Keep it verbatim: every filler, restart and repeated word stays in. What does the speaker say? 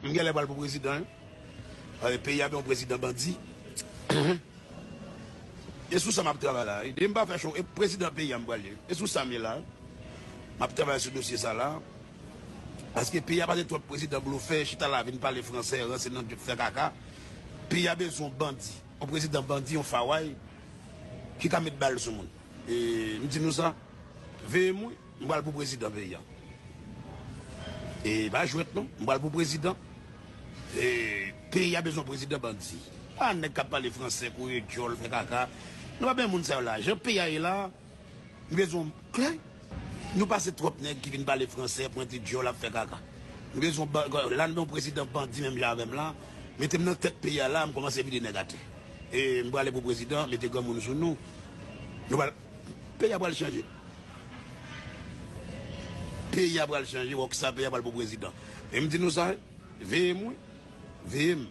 M genlè pral pou prezidan, wi. Paske peyi a bezwen yon prezidan bandi. E sou sa m ap travay la, wi. Depi m pa fè cho, e prezidan peyi a m pral ye. E sou sa m ye la. M ap travay sou dosye sa la. Paske peyi a pase twòp prezidan blofè, chita la vin pale fransè, ranse nan djòb fè kaka. Peyi a bezwen yon bandi. Yon prezidan bandi, yon faway, ki ka met bal sou moun. E m di nou sa, veye m wi, m pral pou prezidan peyi a. E pa jwèt non, m pral pou prezidan. E peyi a bezwen prezidan bandi. Pa nèg k ap pale fransè, kouri djòl, fè kaka. Nou pa bezwen moun sa yo la. Jan peyi a ye la, nou bezwen klè. Nou pase twòp nèg ki vin pale fransè, pwente djòl, ap fè kaka. Nou bezwen ba- la, nou bezwen prezidan bandi menm jan avè m la. Mete m nan tèt peyi a la, m kòmanse vide nèg atè. E m prale pou prezidan, mete granmoun sou nou. Nou pral, peyi a pral chanje. Peyi a pral chanje, wòk sa, peyi a pral pou prezidan. E m di nou sa, veye m wi. Veye m.